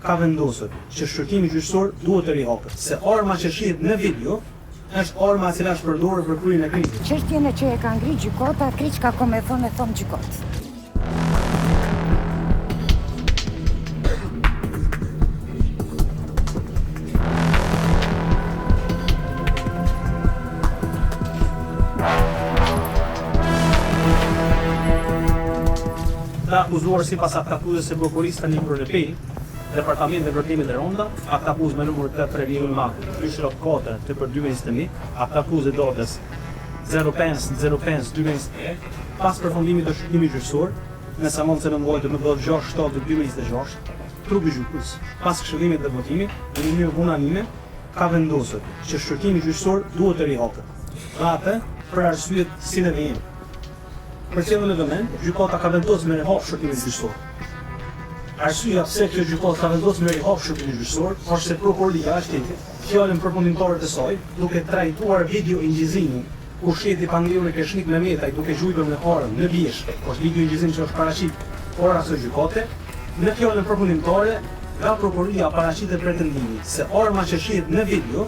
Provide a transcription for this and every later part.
ka vendosur që shqyrtimi gjyqësor duhet të rihapet, se arma që shihet në video është arma e cila është përdorur për kryerjen e krimit. Çështjen e që e ka ngrit gjykata, krejt çka kom me thonë e thom n'gjykatë. Të akuzuar sipas aktakuzës së Prokurorisë të Nisur në Pejë, Departamentit të Veprimeve të Rënda, aktakuzë me numër T 3 M 274 T për 2021, aktakuzë e datës 05 05 2021, pas përfundimit të shqyrtimit gjyqësor, në seancën e mbajtur më datë 6 shtator 2026, trupi gjykues, pas këshillimit dhe votimit, në mënyrë unanime, ka vendosur që shqyrtimi gjyqësor duhet të rihapet, dhe atë për arsyet si në vijim. Për sjelljen në vëmendje, gjykata ka vendosur me rihap shqyrtimin gjyqësor. Arsyeja pse kjo gjykatë ka vendosur me rihap shqyrtimin gjyqësor është se prokuroria e shtetit, fjalën përfundimtare të saj, duke trajtuar video inçizimin ku shihet i pandehuri Kreshnik Mehmetaj duke gjujtur me armë në Bjeshkë, është video incizim që është paraqit para asaj gjykate, në fjalën përfundimtare nga prokuroria paraqitet pretendimi se arma që shihet në video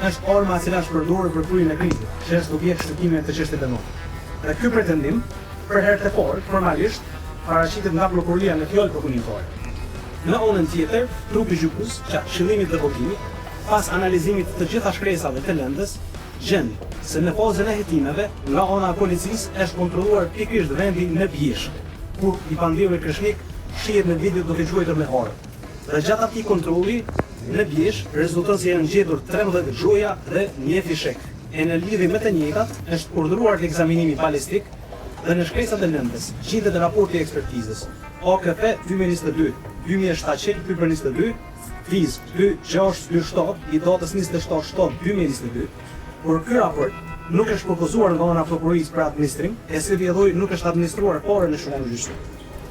është arma e cila është përdorur për kryerjen e krimit, që është objekt shqyrtimeve të çështjes penale. Dhe ky pretendim, për herë të parë, formalisht, paraqitet nga prokuroria në fjalë përfundimtare. Në anën tjetër, trupi gjykues, gjatë këshillimit dhe votimit, pas analizimit të të gjitha shkresave të lëndës, gjen se në fazën e hetimeve, nga ana e policisë është kontrolluar pikërisht vendi në Bjeshkë, ku i pandehuri Kreshnik shihet në video duke gjuajtur me armë. Dhe gjatë atij kontrolli, në Bjeshkë, rezulton se janë gjetur 13 gjoja dhe një fishek, e në lidhje me të njëjtat është urdhëruar ekzaminimi balistik dhe në shkresat e lëndës gjendet raporti i ekspertizës, AKF 2022, 2700 2 për 22, Fiz 2627 i datës 27 shtator 2022, por ky raport nuk është propozuar nga ana e prokurorisë për administrim, e si rrjedhojë nuk është administruar fare në shqyrtim gjyqësor.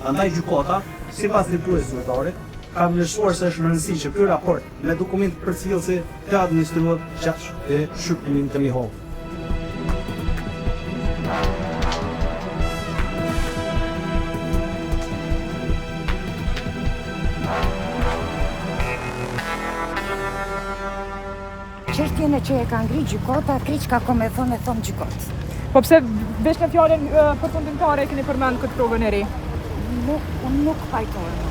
Andaj gjykata, sipas drejtueses zyrtare, ka vlerësuar se është me rëndësi që ky raport me dokumentet përcjellëse të administrohet gjatë shqyrtimit të rihapur. Çështjen e që e ka ngrit gjykata, krejt çka kom me thonë e thom n'gjykatë. Po pse veç në fjalën përfundimtare e keni përmend këtë provën e re? Nuk, unë nuk pajtohem.